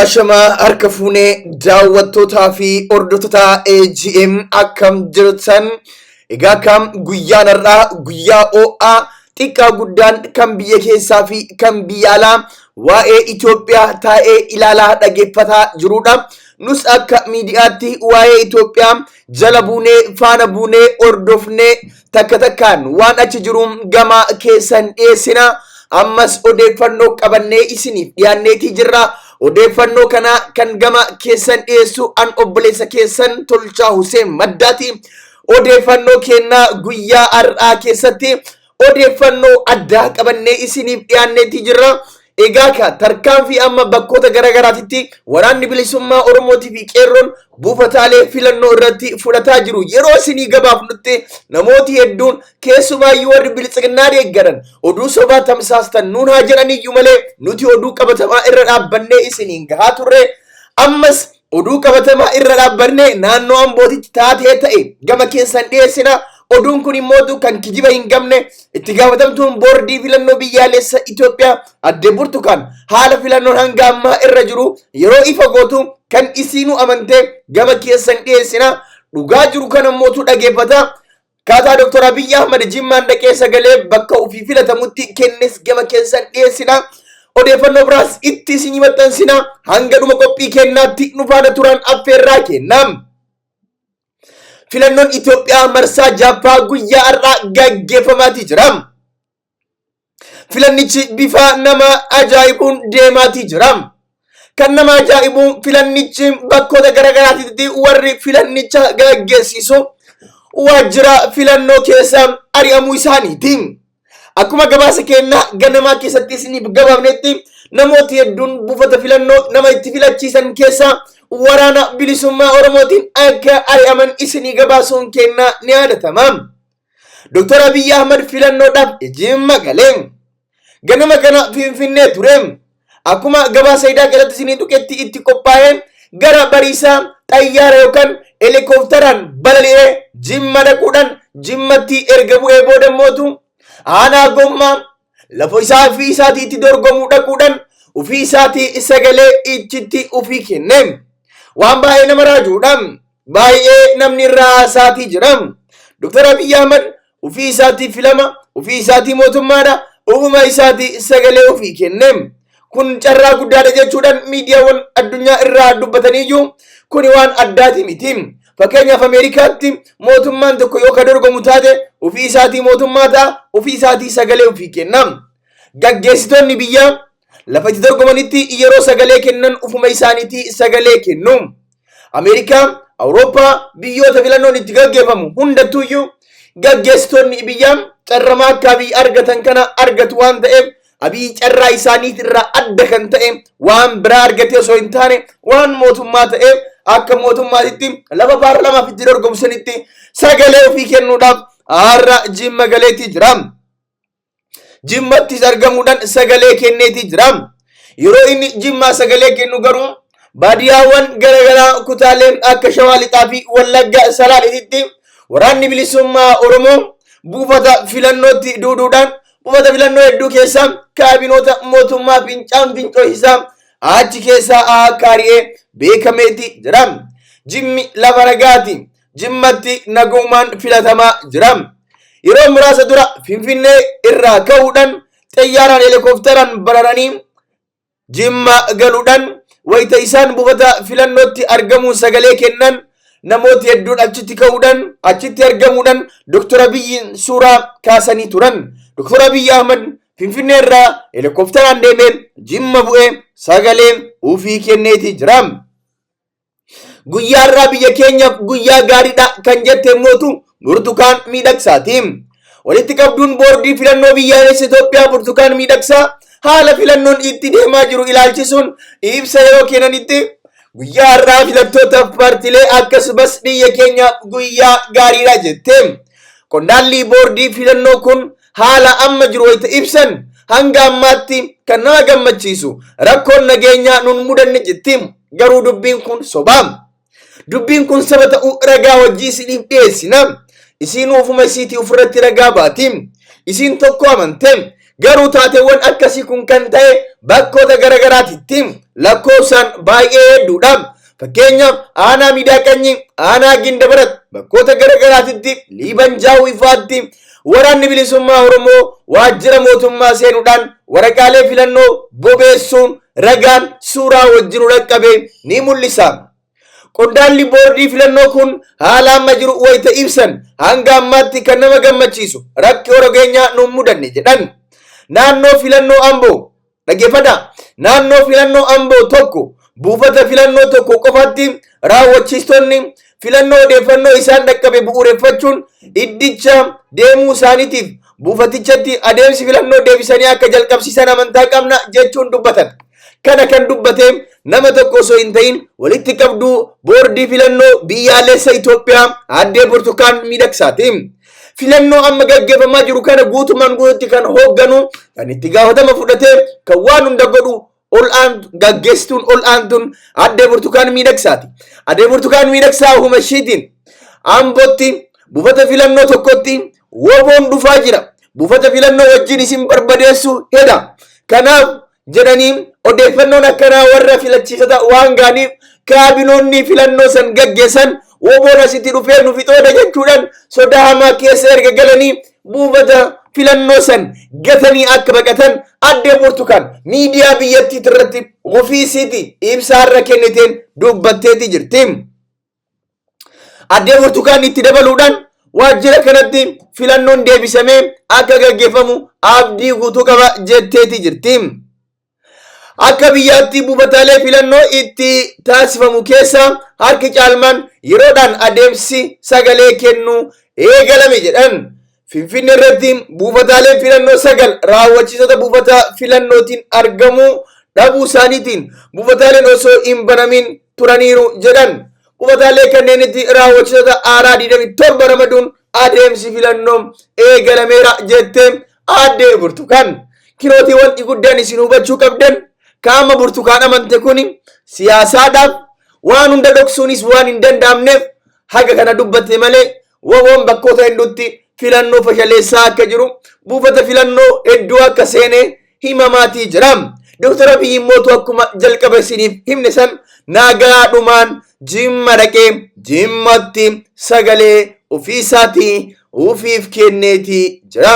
Ashamaa harka fuunee daawwattootaa fi hordoftoota AGM akkam jirtan? Egaa kam guyyaan har'aa guyyaa ho'aa xiqqaa guddaan kan biyya keessaa fi kan biyya alaa waa'ee Itoophiyaa taa'ee ilaalaa dhaggeeffataa jirudha. Nus akka miidiyaatti waa'ee Itoophiyaa jala buunee faana buunee hordofnee takka takkaan waan achi jiru gama keessan dhiyeessina. Ammas odeeffannoo qabannee isiniif dhiyaanneetii jirra. Odeeffannoo kana kan gama keessan dhiyeessu an obboleessa keessan Tolchaa Huseen Maddaati. Odeeffannoo kennaa guyyaa har'aa keessatti odeeffannoo addaa qabannee isiniif dhiyaanneetii jirra. Egaa ka tarkaanfii amma bakkoota garaagaraatitti waraanni bilisummaa Oromootii fi qeerroon buufataalee filannoo irratti fudhataa jiru. Yeroo isinii gabaafnutti namooti hedduun keessumaayyuu warri biltsiginnaa deeggaran oduu sobaa tamsaastan nuun haa jedhaniyyuu malee nuti oduu qabatamaa irra dhaabbannee isiniin gahaa turre. Ammas oduu qabatamaa irra dhaabbannee naannoo Ambootitti taatee ta'e gama keessan dhiyeessina. Oduun kun immootu kan kijiba hin qabne itti gaafatamtuun boordii filannoo biyyaalessa Itoophiyaa adde Burtukaan haala filannoon hanga ammaa irra jiru yeroo ifa gootu kan isiinuu amantee gama keessan dhiyeessina. Dhugaa jiru kana immootu dhageeffata. Akkaataa Dr. Abiyyi Ahmad Jimmaan dhaqee sagalee bakka ofii filatamutti kennes gama keessan dhiyeessina. Odeeffannoo biraas itti isinii maxxansina. Hanga dhuma qophii kennaatti nu faana turan affeerraa kennam. Filannoon Itoophiyaa marsaa jaaffaa guyyaa har'aa gaggeeffamaatii jira. Filannichi bifa nama ajaa'ibuun deemaatii jira. Kan nama ajaa'ibu filannichi bakkoota garaagaraatitti warri filannicha gaggeessisu waajjira filannoo keessa ari'amuu isaaniiti. Akkuma gabaasa keenyaa ganamaa keessatti isiniif gabaafnetti namooti hedduun buufata filannoo nama itti filachiisan keessa waraana bilisummaa Oromootiin akka ari'aman isinii gabaasuun keenyaa ni yaadatama. Dr. Abiyyi Ahmad filannoodhaaf Jimma galee ganama kana Finfinnee ture. Akkuma gabaasa idaa keessatti isinii tuqetti itti qophaa'ee gara bariisaa xayyaara yookaan helikoophteraan balali'ee Jimma dhaquudhaan Jimmatti erga bu'ee booda mootu aanaa gommaa lafa isaa ofii isaatii itti dorgomuu dhaquudhaan ofii isaatii sagalee ichitti ofii kenne. Waan baay'ee nama raajuudha. Baay'ee namni irraa haasaatii jira. Dr. Abiyyi Ahmad ofii isaatii filama, ofii isaatii mootummaadha, ofuma isaatii sagalee ofii kenne. Kun carraa guddaadha jechuudhaan miidiyaawwan addunyaa irraa dubbataniiyyuu kuni waan addaati miti. Fakkeenyaaf Ameerikaatti mootummaan tokko yoo ka dorgomu taate ofii isaatii mootummaa ta'a, ofii isaatii sagalee ofii kenna. Gaggeessitoonni biyyaa lafa itti dorgomanitti yeroo sagalee kennan ofuma isaaniitii sagalee kennu. Ameerikaa, Awurooppaa biyyoota filannoon itti gaggeeffamu hundattuuyyuu gaggeessitoonni biyyaa carramaa akka Abiy argatan kana argatu waan ta'eef Abiy carraa isaaniit irraa adda kan ta'e waan biraa argatee osoo hin taane waan mootummaa ta'eef akka mootummaatitti lafa paarlamaaf itti dorgomu sanitti sagalee ofii kennuudhaaf har'a Jimma galeetii jira. Jimmattis argamuudhaan sagalee kenneetii jira. Yeroo inni Jimmaa sagalee kennu garuu baadiyyaawwan garaagaraa kutaaleen akka Shawaa Lixaa fi Wallagga Salaaleetitti waraanni bilisummaa Oromoo buufata filannootti duuduudhaan buufata filannoo hedduu keessaa kaabinoota mootummaa fincaan fincooysisaa achi keessaa akka ari'ee beekameeti jira. Jimmi lafa nagaati. Jimmatti nagumaan filatamaa jira. Yeroo muraasa dura Finfinnee irraa ka'uudhaan xayyaaraan helikoophteraan bararanii Jimma galuudhaan wayita isaan buufata filannootti argamuun sagalee kennan namooti hedduun achitti ka'uudhaan achitti argamuudhaan Dr. Abiyyiin suuraa kaasanii turan. Dr. Abiyyi Ahmad Finfinnee irraa helikoophteraan deemee Jimma bu'ee sagalee ofii kenneetii jira. Guyyaa irraa biyya keenyaaf guyyaa gaariidha kan jette mootu Burtukaan Miidhagsaati. Walitti qabduun boordii filannoo biyyaalessa Itoophiyaa Burtukaan Miidhagsaa haala filannoon itti deemaa jiru ilaalchisuun ibsa yeroo kennanitti guyyaa har'aa filattootaaf paartilee akkasumas biyya keenyaaf guyyaa gaariidha jette. Qondaalli boordii filannoo kun haala amma jiru wayita ibsan hanga ammaatti kan nama gammachiisu rakkoon nageenyaa nun mudanne jetti. Garuu dubbiin kun sobaa. Dubbiin kun saba ta'uu ragaa wajjii isiniif dhiyeessina. Isiin ofuma isiitii ofirratti ragaa baati. Isiin tokko amante. Garuu taateewwan akkasii kun kan ta'e bakkoota garagaraatitti lakkoofsaan baay'ee hedduudha. Fakkeenyaaf aanaa Miidaa Qanyii, aanaa Gindabarat bakkoota garagaraatitti Liiban Jaawwifaatti waraanni bilisummaa Oromoo waajjira mootummaa seenuudhaan waraqaalee filannoo bobeessuun ragaan suuraa wajjin dhaqqabe ni mul'isa. Qondaalli boordii filannoo kun haala amma jiru wayita ibsan hanga ammaatti kan nama gammachiisu rakkoo nageenyaa nu mudanne jedhan. Naannoo filannoo Amboo dhaggeeffadhaa. Naannoo filannoo Amboo tokko buufata filannoo tokko qofatti raawwachiistonni filannoo odeeffannoo isaan dhaqqabe bu'uureffachuun iddicha deemuu isaaniitiif buufatichatti adeemsi filannoo deebisanii akka jalqabsiisan amantaa qabna jechuun dubbatan. Kana kan dubbate nama tokko osoo hin ta'in walitti qabduu boordii filannoo biyyaalessa Itoophiyaa Aaddee Burtukaan Miidhagsaati. Filannoo amma gaggeeffamaa jiru kana guutumaan guututti kan hoogganu, kan itti gaafatama fudhatee, kan waan hunda godhu ol aantu gaggeessituun ol aantuun Aaddee Burtukaan Miidhagsaati. Aaddee Burtukaan Miidhagsaa ofuma ishiitiin Ambootti buufata filannoo tokkotti woboon dhufaa jira. Buufata filannoo wajjin isin barbadeessu heda. Kanaaf jedhanii odeeffannoon akkanaa warra filachiisota waan gaaniif kaabinoonni filannoo san gaggeessan woboon asitti dhufee nu fixooda jechuudhaan sodaa hamaa keessa erga galanii buufata filannoo san gatanii akka baqatan Addee Burtukaan miidiyaa biyyattii irratti ofii isiiti ibsa har'a kenniteen dubbatteeti jirti. Addee Burtukaan itti dabaluudhaan waajjira kanatti filannoon deebisamee akka gaggeeffamu abdii guutuu qaba jetteeti jirti. Akka biyyaatti buufataalee filannoo itti taasifamu keessa harki caalmaan yeroodhaan adeemsi sagalee kennuu eegalame jedhan. Finfinnee irratti buufataaleen filannoo 9 raawwachiisota buufata filannootiin argamuu dhabuu isaaniitiin buufataaleen osoo hin banamin turaniiru jedhan. Buufataalee kanneenitti raawwachiisota haaraa 27 ramaduun adeemsi filannoo eegalameera jette Aaddee Burtukaan. Kinootii wanti guddaan isin hubachuu qabdan kaama Burtukaan amante kuni siyaasaadhaaf waan hunda dhoksuunis waan hin danda'amneef haga kana dubbatte malee woboon bakkoota hedduutti filannoo fashaleessaa akka jiru buufata filannoo hedduu akka seene himamaatii jira. Dooktar Abiyyi immootu akkuma jalqaba isiniif himne san nagaadhumaan Jimma dhaqee Jimmatti sagalee ofiisaatii ofiif kenneetii jira.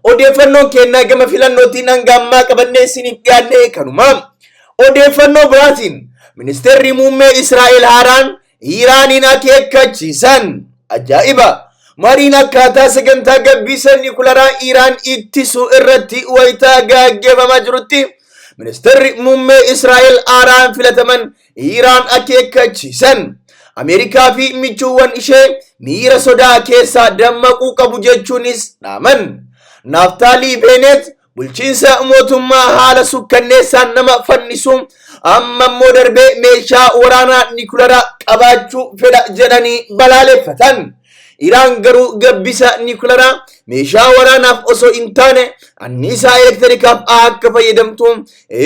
Odeeffannoon kennaa gama filannootiin hanga ammaa qabannee isiniif dhiyaanne kanuma. Odeeffannoo biraatiin ministeerri muummee Israa'el haaraan Iraaniin akeekkachiisan. Ajaa'iba! Mariin akkaataa sagantaa gabbisa nikularaa Iraan ittisuu irratti wayitaa gaggeeffamaa jirutti ministeerri muummee Israa'el haaraan filataman Iraan akeekkachiisan. Ameerikaa fi michuuwwan ishee miira sodaa keessaa dammaquu qabu jechuunis dhaaman. Naaftaalii Beeneet bulchiinsa mootummaa haala sukkanneessaan nama fannisu amma immoo darbee meeshaa waraanaa nikularaa qabaachuu fedha jedhanii balaaleffatan. Iraan garuu gabbisa nikularaa meeshaa waraanaaf osoo hin taane anniisaa elektirikaaf akka fayyadamtu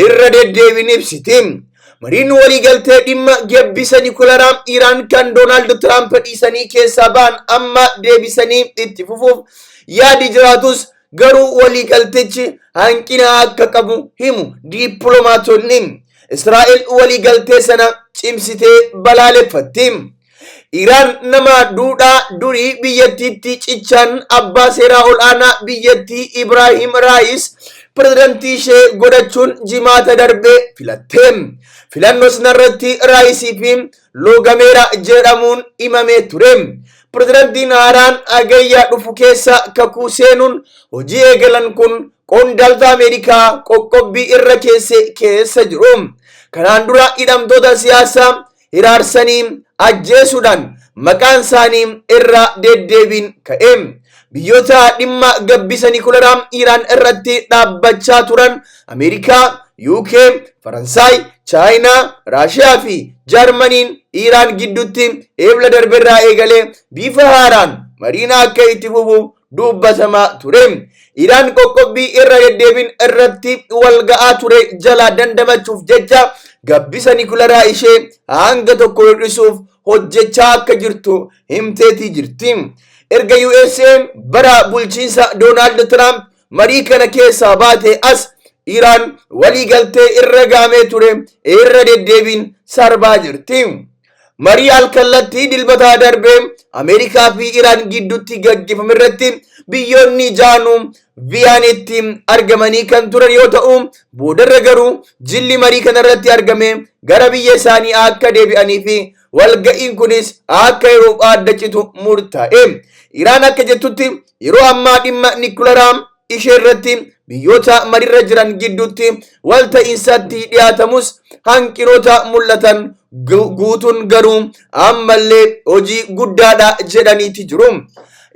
irra deddeebiin ibsiti. Mariin waliigaltee dhimma gabbisa nikularaa Iraan kan Doonaald Tiraamp dhiisanii keessaa ba'an amma deebisanii itti fufuuf yaadi jiraatus garuu waliigaltichi hanqina akka qabu himu dippiloomaatonni. Israa'el waliigaltee sana cimsitee balaaleffatti. Iraan nama duudhaa durii biyyattiitti cichaan abbaa seeraa ol'aanaa biyyattii Ibraahim Raayis pirezidantii ishee godhachuun Jimaata darbe filatte. Filannoo sanarratti Raayisii fi loogameera jedhamuun himamee ture. Pirezidantiin haaraan Hagayya dhufu keessa kakuu seenuun hojii eegalan kun qondaaltota Ameerikaa qoqqobbii irra keesse keessa jiru. Kanaan dura hidhamtoota siyaasaa hiraarsanii ajjeesuudhaan maqaan isaanii irra deddeebiin ka'e. Biyyoota dhimma gabbisa nikularaa Iraan irratti dhaabbachaa turan Ameerikaa, UK, Faransaay, Chaayinaa, Raashiyaa fi Jaarmaniin Iraan gidduutti Eebla darberraa eegalee bifa haaraan mariin akka itti fufu dubbatamaa ture. Iraan qoqqobbii irra deddeebiin irratti wal ga'aa ture jalaa dandamachuuf jecha gabbisa nikularaa ishee hanga tokko hir'isuuf hojjechaa akka jirtu himteetii jirti. Erga USA'n bara bulchiinsa Doonaald Tiraamp marii kana keessaa baate as Iraan waliigaltee irra gahamee ture irra deddeebiin sarbaa jirti. Marii alkallattii Dilbataa darbe Ameerikaa fi Iraan gidduutti gaggeeffame irratti biyyoonni jaanuu Viyaanitti argamanii kan turan yoo ta'u, boodarra garuu jilli marii kanarratti argame gara biyya isaanii akka deebi'anii fi walga'iin kunis akka yeroof adda citu murtaa'e. Iraan akka jettutti yeroo ammaa dhimma nikularaa ishee irratti biyyoota marirra jiran gidduutti walta'iinsatti dhiyaatamus hanqinoota mul'atan guutuun garuu ammallee hojii guddaadha jedhaniiti jiru.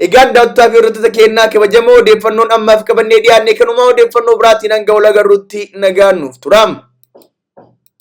Egaan daawwattoota fi hordoftoota keenyaa kabajamoo, odeeffannoon ammaaf qabannee dhiyaanne kanuma. Odeeffannoo biraatiin hanga wal agarruutti nagaan nuuf tura.